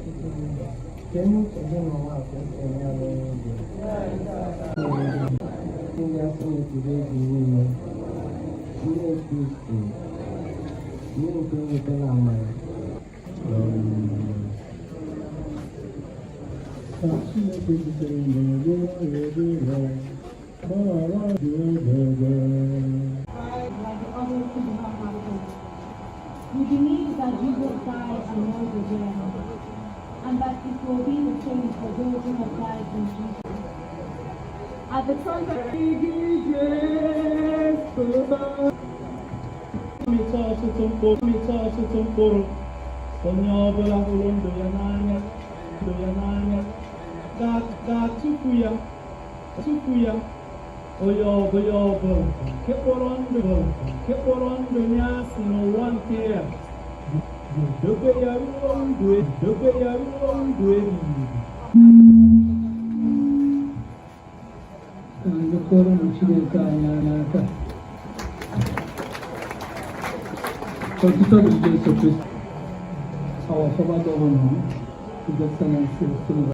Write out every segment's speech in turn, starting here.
Ka eme uche gị n'ụwa ka esi eme ya n'eluigwe. Ndị asọ n'etiti ezi niile, nne Kristi, nne nke nwetara amara. Ka Chineke zitere mberede ebere, gbaghara dị ebere. Like the others who do not have hope. We believe that Jesus died and rose again, and that it will be the same for those who have died in Jesus. At the trumpet, Mịta ọtụtụ mkpụrụ, mịta ọtụtụ mkpụrụ. Onye ọbụla hụrụ ndụ ya n'anya, ndụ ya n'anya, ga-atụfu ya, tụfu ya. Onye ọbụla ọbụla nke kpọrọ ndụ, nke kpọrọ ndụ ya asị n'ụwa nke a, ga-edobe ya ruo ndụ, dobe ya ruo ndụ ebighị ebi. Ka anyị kụọrọ Chineke anyị aka. Otuto dịrị Jesu Kristi. Our former governor, His Excellency Tinubu.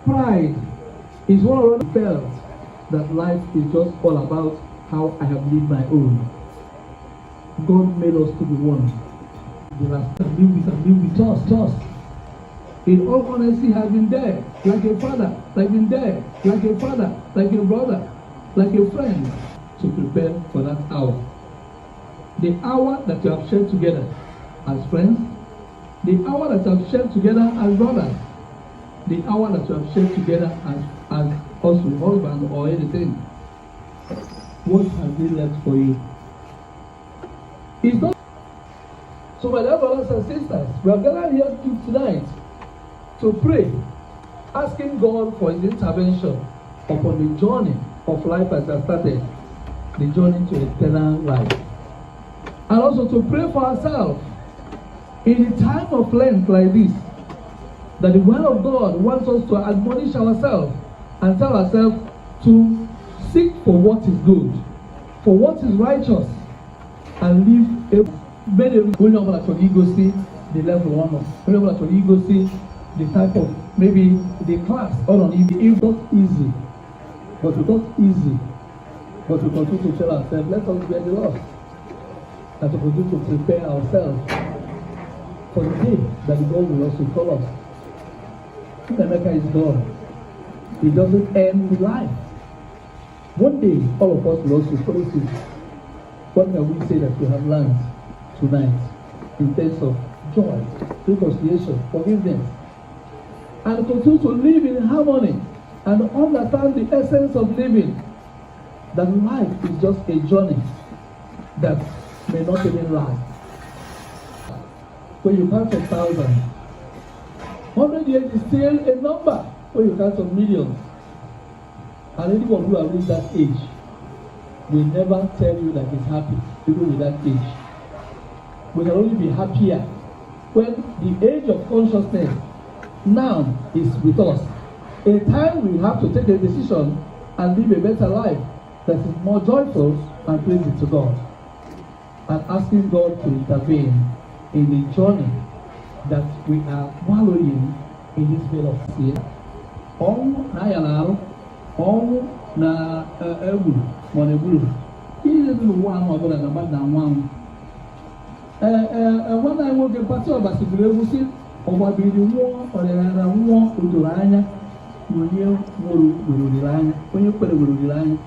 Pride is one of the felt that life is just all about how I have lived my own. God made us to be one. The last live with us. In all honesty, has been there, like a father, like been there, like a father, like a brother, like a friend, to prepare for that hour. The hour that you have shared together as friends, the hour that you have shared together as brothers, the hour that you have shared together as also husband or anything. What has he left for you? It's not. So, my dear brothers and sisters, we are gathered here tonight to pray, asking God for His intervention upon the journey of life as I started, the journey to eternal life. And also to pray for ourselves in a time of Lent like this, that the word of God wants us to admonish ourselves and tell ourselves to seek for what is good, for what is righteous, and live a many. Onye ọbụla chọrọ igosi the level ọ nọ, onye ọbụla chọrọ igosi the type of, maybe the class ọ nọ n'ime. It's not easy, but it's not easy, but we continue to tell ourselves, let us bear the loss, and to continue to prepare ourselves for the day that God will also call us. Emeka is gone. It doesn't end with life. One day, all of us will also follow suit. What can we say that we have learned tonight in terms of joy, reconciliation, forgiveness, and continue to live in harmony and understand the essence of living? That life is just a journey that may not even last. When you count of thousands, 100 years is still a number when you count of millions. And anyone who has reached that age will never tell you that he's happy, even with that age. We can only be happier when the age of consciousness now is with us. A time we have to take a decision and live a better life that is more joyful and pleasing to God. And asking God to intervene in the journey that we are wallowing in this veil of sin. Ọnwụ na aya na-arụ, ọnwụ na egburu ma ọ na-egburu ihe dị n'ụwa ahụ ọbụla na mmadụ na-anwụ anwụ. Ee ee, nwanne anyị nwoke Pati Ọbasi gụrụ egwu si ọgbabiri nwụọ ọdịnala nwụọ. O doro anya na onye nwụrụ nwere olileanya, onye kwere nwere olileanya.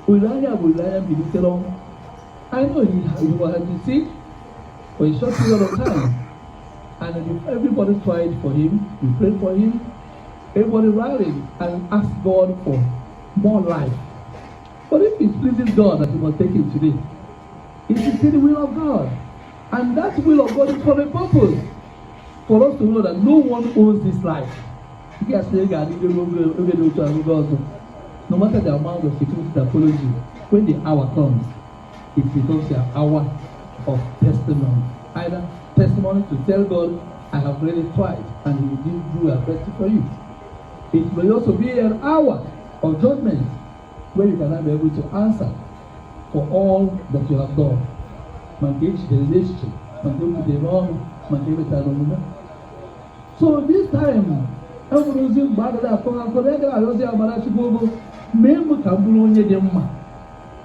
Olileanya bụ olileanya bilitere ọnwụ. I know he was sick for a short period of time, and if everybody tried for him, we prayed for him, everybody rallied and asked God for more life. But if it pleases God that he must take him today, it is still the will of God. And that will of God is for a purpose, for us to know that no one owns this life. You can say, no matter the amount of security that follows you, when the hour comes, it becomes your hour of testimony. Either testimony to tell God, "I have really tried," and He will do a best for you. It may also be an hour of judgment where you cannot be able to answer for all that you have done. Ma nke echere n'echiche, ma nke ekwutere n'ọnụ, ma nke emetara n'omume. So this time, enwere ozi mgbe agaghị akọ akọ ya gara arịọzi agbara Chukwu ogo mee m ka m bụrụ onye dị mma,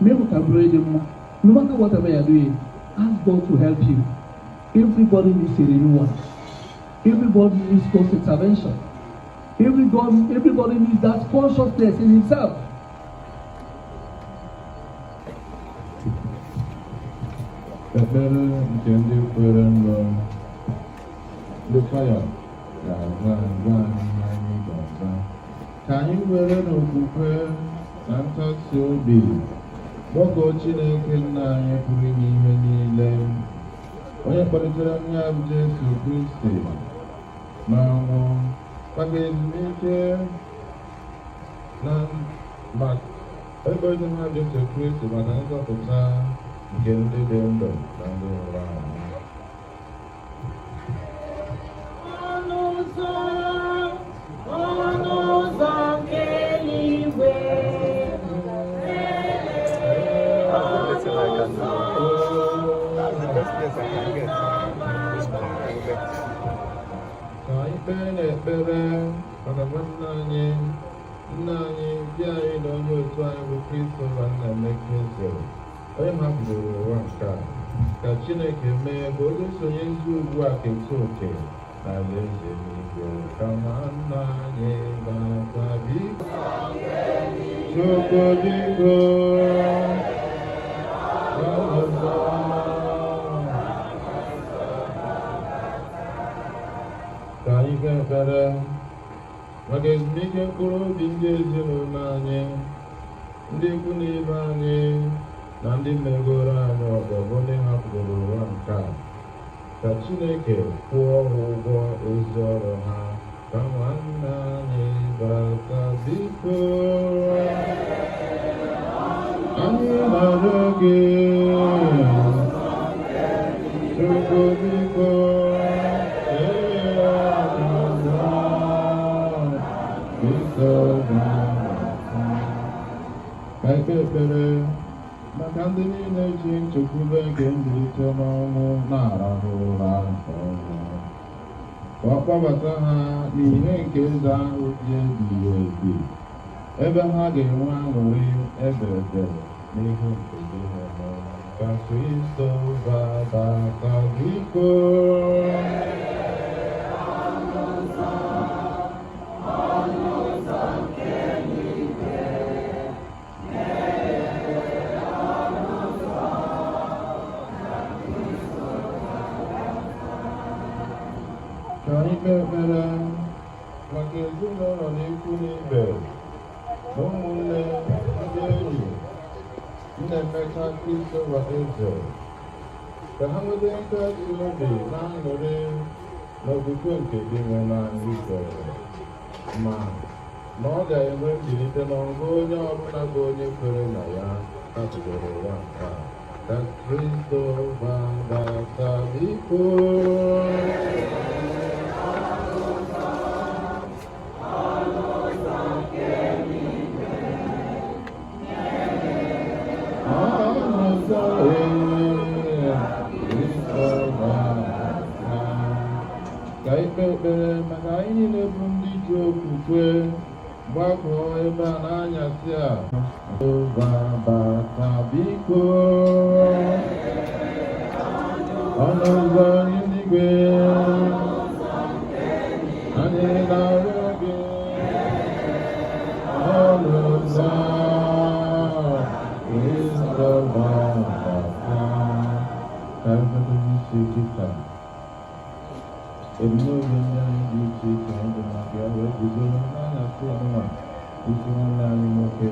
mee m ka m bụrụ onye dị mma. No matter whatever you are doing, ask God to help you. Everybody needs a renewal. Everybody needs God's intervention. Everybody needs that consciousness in himself. Ekpere nke ndị kwere nụ, ndị kwaya ga-agwa gwa anyị ihe anyị ga-aza. Ka anyị were n'okwukwe na ntasi obi kpọkuo Chineke Nna anyị pụrụ ime ihe niile, onye kpọlitere nwa ya bụ Jesu Kristi n'ọnwụ maka ezumike na onye kpọlitere nwa ya Jesu Kristi maka nzọpụta nke ndị dị ndụ na ndị nwụrụ anwụ. Ọnụ ụzọ, ọnụ ụzọ nke eluigwe. That's the best thing I can do. That's the best place I can get. This one. Ka anyị kpee n'ekpere maka nwanne anyị, nna anyị, di anyị na onye otu anyị bụ Christopher Nnaemeka Eze, onye hapụrụ ụwa nke a. Ka Chineke mee ka onye sonye ezi ugbu a keta oke n'alaeze eluigwe. Ka nwanne anyị bata, biko. Chukwu biko. Ọzọ. Ka anyị kpee ekpere maka ezumike mkpụrụ obi ndị ezinụlọ anyị, ndị ikwu na ibe anyị, na ndị megoro anyị ọgọ bụ ndị hapụrụ ụwa nke a. Ka Chineke kwụọ ha ụgwọ ezi ọrụ ha. Ka nwanne anyị bata, biko. Anyị na-arịọ gị, Chukwu biko, ee, ọzọ, biko bata. Ka ekpe ekpere maka ndị niile ji nchekwube nke mbilite n'ọnwụ na-arahụ ụra nke ọnwụ. Ka ọ kpọbata ha n'ihe nke eze ahụ dị ebighị ebi, ebe ha ga-enwe aṅụrị ebe ebe n'ihu nke gị. Ka Kristo bata, biko. Ka anyị kpee ekpere maka ezinụlọ na ikwu na ibe na ụmụnne, ndị enyi Nnaemeka Christopher Eze, ka ha nweta nkasi obi na aṅụrị na okwukwe nke gị nwe anyị kwere ma na ọ ga-enwe mbilite n'ọnwụ onye ọbụla bụ onye kwere na ya hapụgoro ụwa nke a. Ka Kristo gbadata, biko. Ọnụ ụzọ ee, Kristo gbadata. Ka ikpe ekpere maka anyị niile bụ ndị ji okwukwe gbakọọ ebe a n'anyasị a. Gbabata, biko. Ọnụ ụzọ eluigwe, anyị na-arịọ gị. Ọnụ ụzọ Kristo gbabata. Ka anyị kwadebe isi kịta ebumnobi ndị anyị dị iche iche anyị dị maka ya wee guzoro n'anyasị ọnụnwa, isi nwanne anyị nwoke,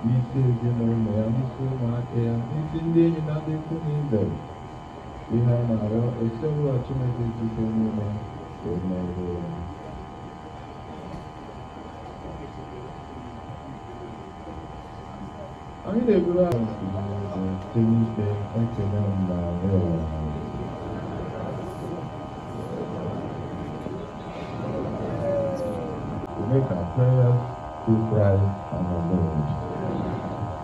n'isi ezinụlọ ya, n'isi ụmụaka ya, n'isi ndị enyi na ndị ikwu na ibe. Ihe a na-arịọ esemụlọ Chineke jike niile ka o merie ya. Anyị na-eburu agha site n'ikpe ekele mgbe. We make our prayers through Christ our Lord.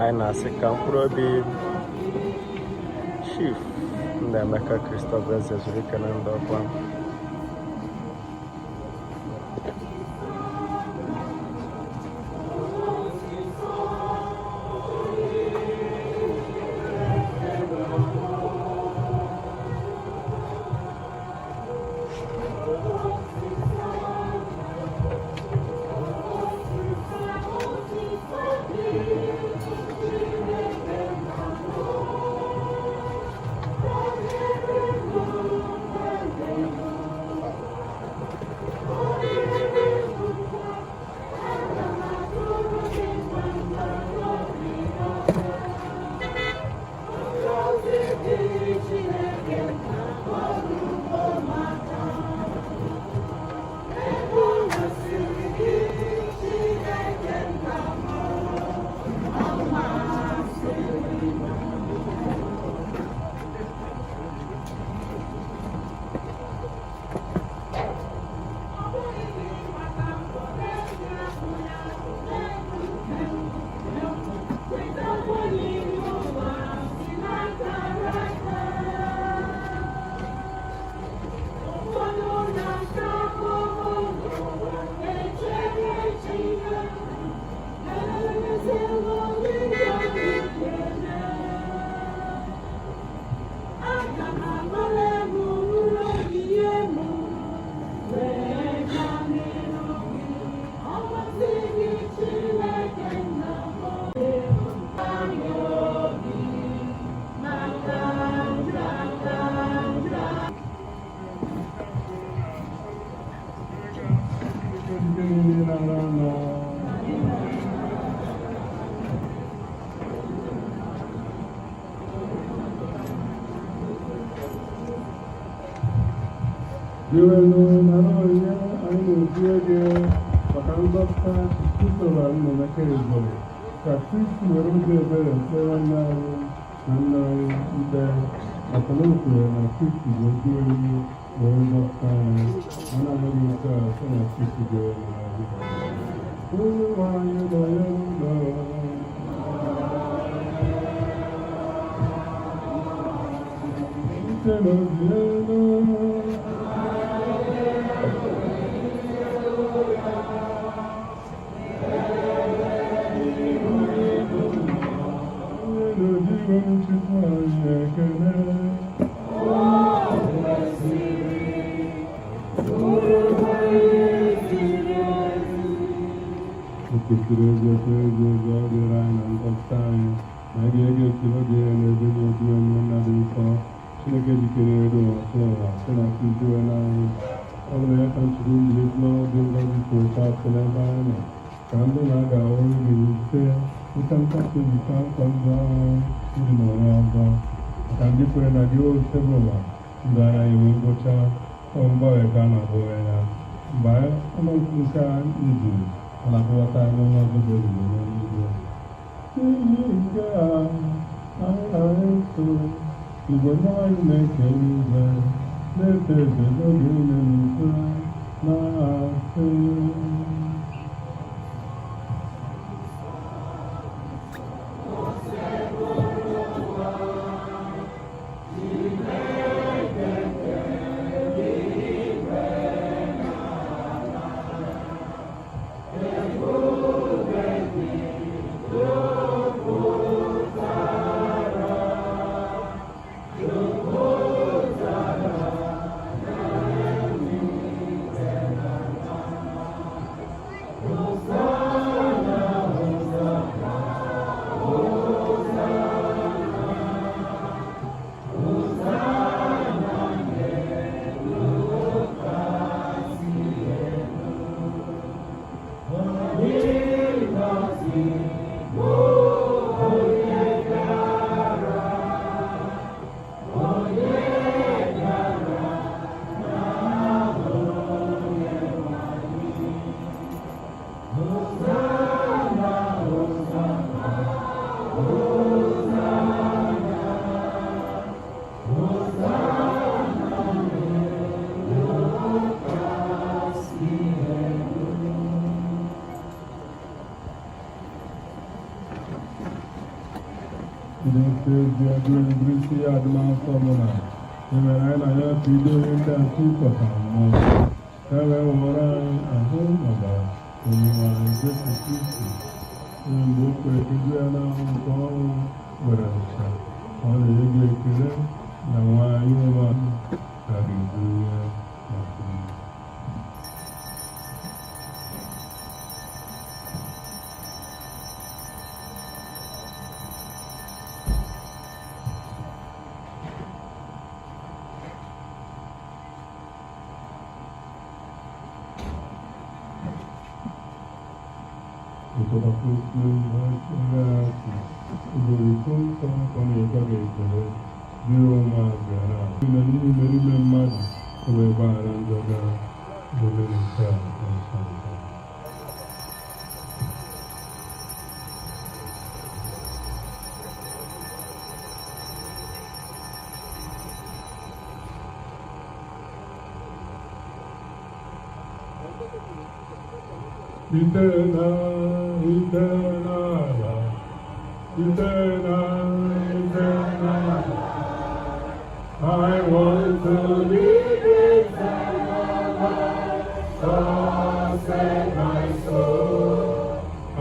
Anyị na-asị ka mkpụrụ obi Chief Nnaemeka Christopher Eze zuru ike na ndokwa. Iwelu nara onyinye anyị na-ebunye gị maka nzọpụta Chisora Nnaemeka Eze, ka Kristi were obi ebere kpee nwanne anyị na nna anyị ikpe, maka na o kwere na Kristi bụ ezi enyi wee nzọpụta anyị. A na-amaghị nke a site na Kristi bịara n'ahụ. Onye nwe anyị nọnyere unu. Site n'obi elu. Chukwu anyị ekele. O kwesịrị ezi ezi ezi ọ dịrị anyị na nzọpụta anyị na a ga-ege ekele oge ya na ebe n'obi onye nna dị nsọ Chineke jikere elu ụwa tụọ ụwa site na Kristi n'anyị. Ọ bụ na ya ka nchukwu mbilite n'ọnwụ dị ngọzi kwurịta site n'ebe anyị nọ, ka ndị na-aga ọrụ gị site nta nkasi obi ka nkwa ndụ ahụ ndị n'onwe ọzọ, maka ndị kwere na gị osebe ụwa ndụ anaghị enwe ngwụcha. Ọ mgbanwe ka a na-abụghị ya mgbe ọnụ nke a mezuru, a na-akpọbata n'onye ọzọ bụ ebube n'eluigwe. N'ihi nke a anyị na-eso igwe ndị anyị na-eke eluigwe na-eto eze n'oge niile n'ukwe na-asị: Ezi ego ya adịmasọ mụ na emere anyị na ya ka ido ihe ndị a nke ịkọtara mmụọ ka e wee wụọrọ anyị ahụ n'ọbara Onyenwe anyị Jesu Kristi, onye mgbe o kwere ka edu ya n'ahụ nke ọnwụ were achịcha ka ọ na-enye gị ekele na nwayọọ nwa ka ga-ebu ihe maka unu. Jiri ụmụazụ ya na n'ime mmadụ o wee gbaghara njọ gara n'omere nke a nke nsọ nke a. Ite na ite n'ala, ite na ite n'ala. I want to live eternal life, God save my soul. I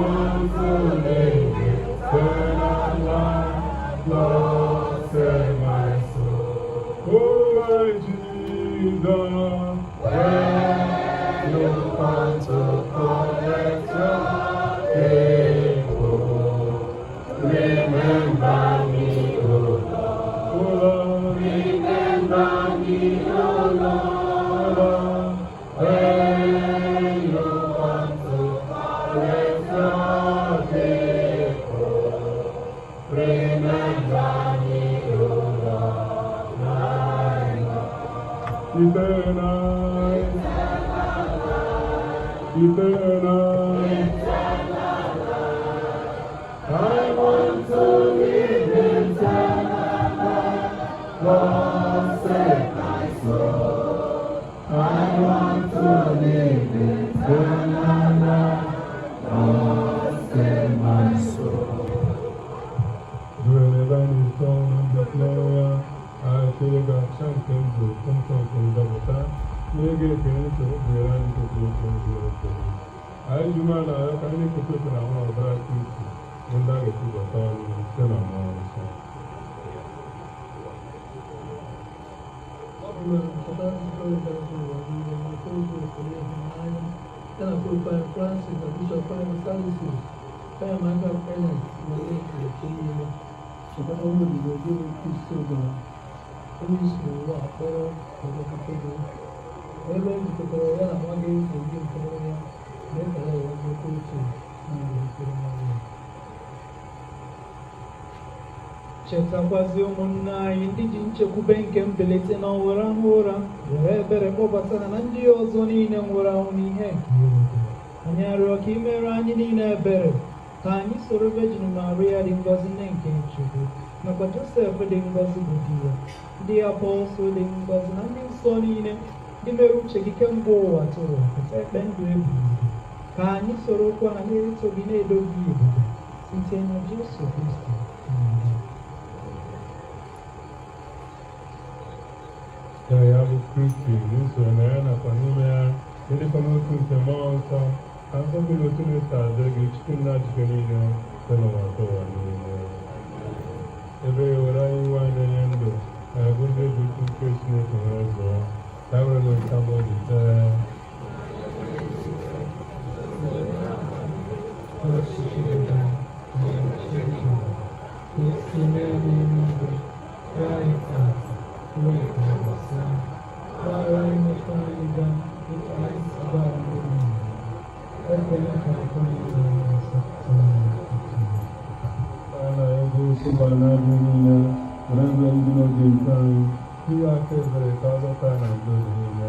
want to live eternal life, Lord save my soul. Oh my Jesus, when you come to collect your people, remember me, O Lord. O Lord, remember me, O Lord. When you come to collect your people, remember me, O Lord, my God. Eternal, eternal. I want to live eternal life. Lord, save my soul. I want to live eternal life. Lord, save my soul. During ebe anyị na-ete ọnụ n'ọnwa anyị ga-acha nke ndụ nsọ nke nzọpụta nye gị ekele nsogbu kpughere anyị kwesịrị okwu ndị ekele anyị ji umeala arịọ ka anyị na-eketa oke na ahụ ọbara Kristi bụ ndị a ga-ekwukọta ọnụ site na mmụọ nsọ. Ọ bụrụ ncheta nkọrịta nke ụwa niile na ozu ekele ịhụnanya ya na Pope anyị Francis na Bishọp anyị Salisus ya ma aka Ernest na ndị nke niile, chetakwa nwa odibo gị bụ Kristo gwara onye isi n'ụwa akpọrọ ọbịakwute gị, ebe e jikọtara ya na nwa gị na gị nke ọrụ ya, mee ka ya wee bụrụkwa otu na mgbe nwa gị. Chetakwazi ụmụnne anyị ndị ji nchekwube nke mbilite n'ọnwụ rahụ ụra, were ebere kpọbata ha na ndị ọzọ niile nwụrụ anwụ n'ihe nke iru gị. Anyị arịọ ka ị mere anyị niile ebere, ka anyị soro Virgin Maria dị ngọzi, nne nke Chukwu, nakwa Josef dị ngọzi bụ di ya, ndị apọstụl dị ngọzi na ndị nsọ niile ndị mere uche gị kemgbe ụwa tụrụ, pụta ekpe ndụ ebighị ebi, ka anyị sorokwa ha na-eto gị na-edo gị ebube site na Jesu Kristi Onyenwe anyị. Ya ya bụ Kristi n'usoro na ya nakwa n'ime ya, ịdịkwa n'otu nke mmụọ nsọ, ka nsọpụrụ otu na-eso adịrị gị, Chukwu nna jike niile, site n'ụwa nke ụwa niile. Ebe ya were anyị nwe anyị na-enye ndụ na bụ ndị eji okwu nke Chineke wee zụọ, ka e were n'otu obi kpee. Ọchịchị na esi n'eluigwe anyị taa nri nke ụbọchị anyị. Gbaghara anyị mmehie anyị ga dịka anyị si gbaghara ndị mmadụ. Ekwela ka anyị na nsọpụta anyị. A na-ego ụgbọ na-abụ niile were ebe ndị n'oge nke anyị ihe aka ebere ka ọ zọta na ndị oge niile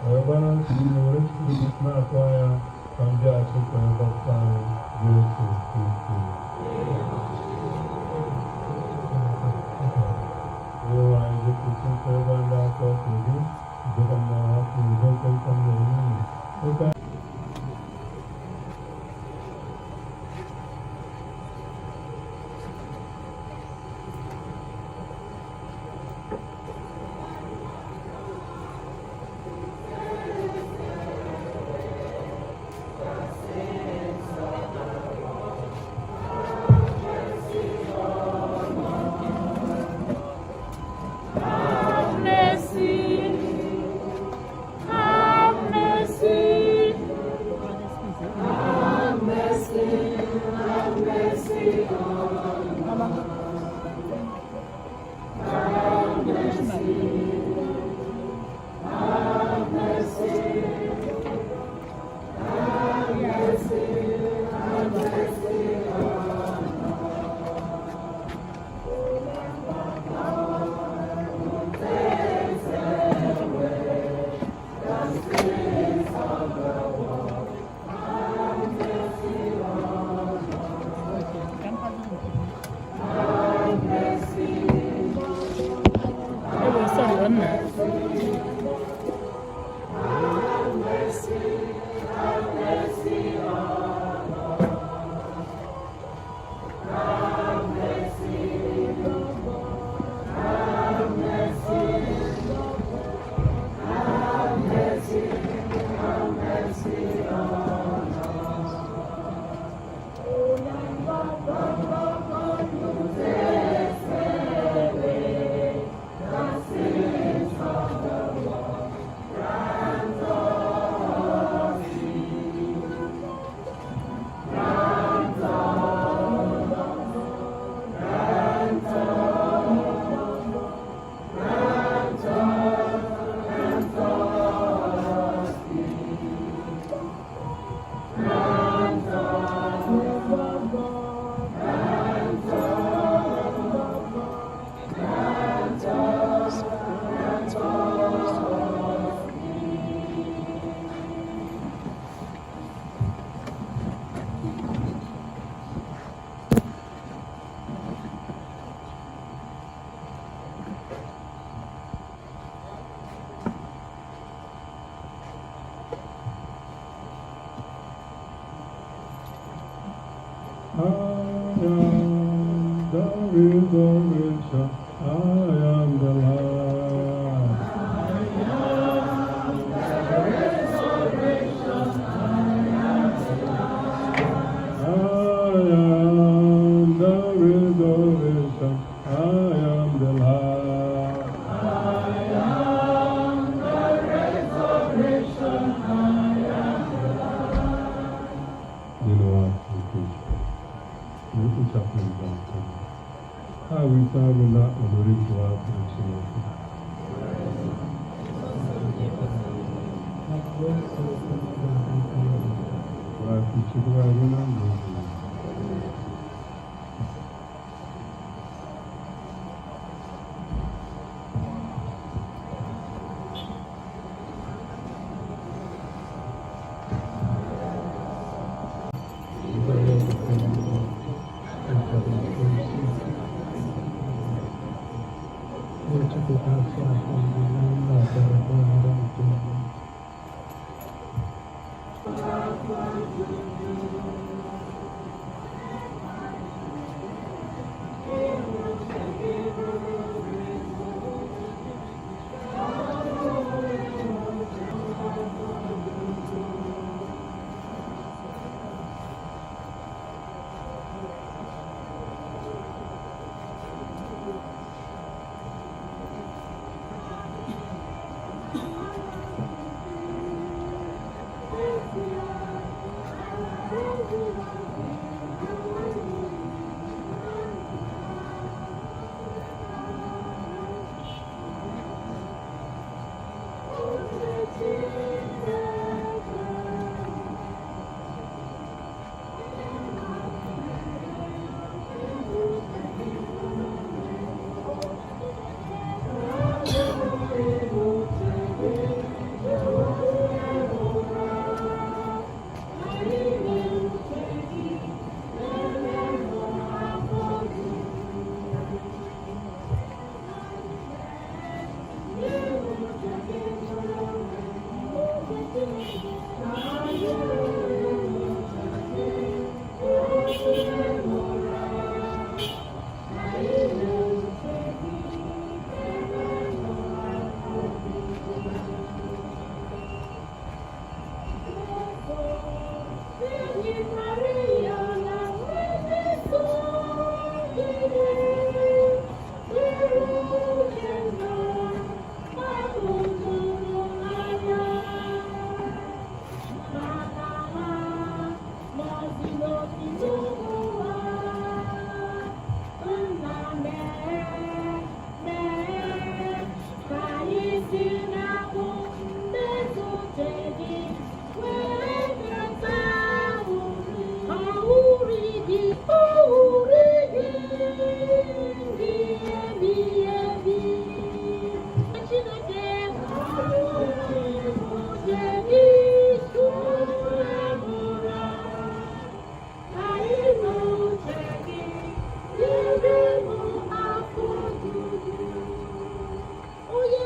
wee gbara ntị niile were Chukwu na-atụ anya ka mbịaghachi nke nzọpụta anyị, Jesu Kristi. Onyenwe anyị Jesu Kristi, ebe ndị aka ọkụ gị dịka m na-ahapụ udo nke nka m na-enye unu. Oke Nna. I am the resurrection. I am the life. I am the resurrection. I am the life. Nínú nke na-ekpochapụ njọ nke ha weta arụla olori pụọ afọ Chineke. Chukwu arụ na ndụ ebighị ebi.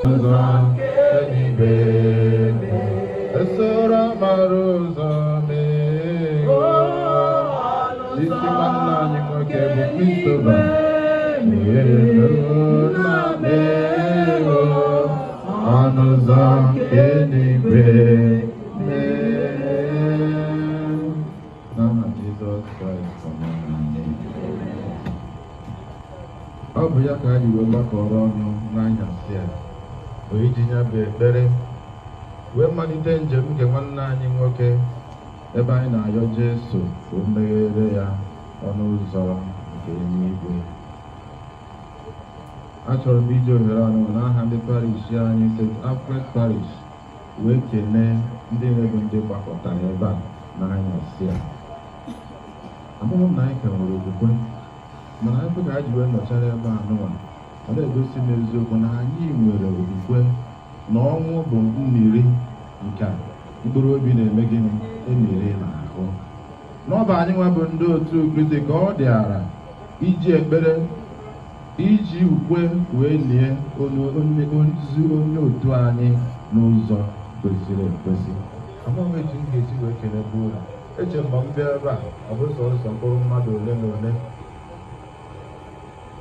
Ụzọ eluigwe, esoro mara ụzọ mee. Isi nwanne anyị nwoke bụ Christopher. Nna, meghee ọnụ ụzọ nke eluigwe, mee. N'aha Jizọs Kraịst Onyenwe anyị. Ọ bụ ya ka anyị wee gbakọrọ ọnụ n'anyasị a, bụ iji ya bụ ekpere wee malite njem nke nwanne anyị nwoke, ebe anyị na-ayọ Jesu ka o meghere ya ọnụ ụzọ nke eluigwe. Achọrọ m iji ohere anụ n'aha ndị parish anyị, St. Alfred Parish, wee kelee ndị na-ebu ndị gbakọtara ebe a n'anyasị a. Amaghị m na anyị ka nwere okwukwe, mana anyị kwe ka anyị ji wee nọchara ebe a nụwa, ọ na-egosi m eziokwu na anyị nwere okwukwe na ọnwụ bụ mmiri nke a mkpụrụ obi na-eme gịnị emiri n'ahụ, na ọ bụ anyị nwa bụ ndị otu Kristi ka ọ dịara iji ekpere, iji ukwe wee lie onye ozi, onye otu anyị n'ụzọ kwesịrị ekwesị. Amaghị m etu m ga-esi wee kelebe unu. Eche mgbe m bịa ebe a, ọ bụ sọsọ mkpụrụ mmadụ ole na ole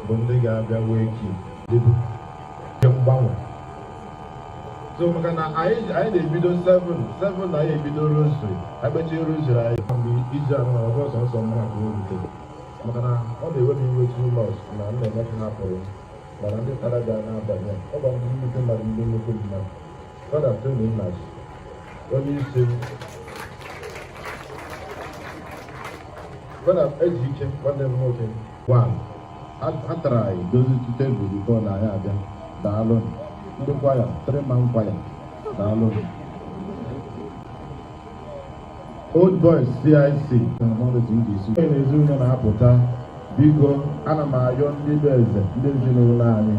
bụ ndị ga-abịa wee ki nke mgbanwe so, maka na anyị na-ebido 7 7 na anyị ebido rosary, akpechi rosary anyị mgbe iji anụ. Ọ bụ sọsọ mma ka o rutere, maka na ọ na-ewe m iwe too much na m na-eme ka hapụrụ, mana ndị fada bịa n'abalị a, ọ bụ ndị nnukwu mmadụ, ndị nnukwu mmadụ. Fada Tony Nnaji, onye isi m, Fada Ejike, nwanne m nwoke, one ha tara anyị dozi tebụl before na anyị abịa. Daalụ. Ndị kwaya, three man kwaya, daalụ. Old Boys CIC onye na ezinụlọ na-apụta, biko, ana m ayọ ndị bụ eze, ndị ezinụlọ anyị.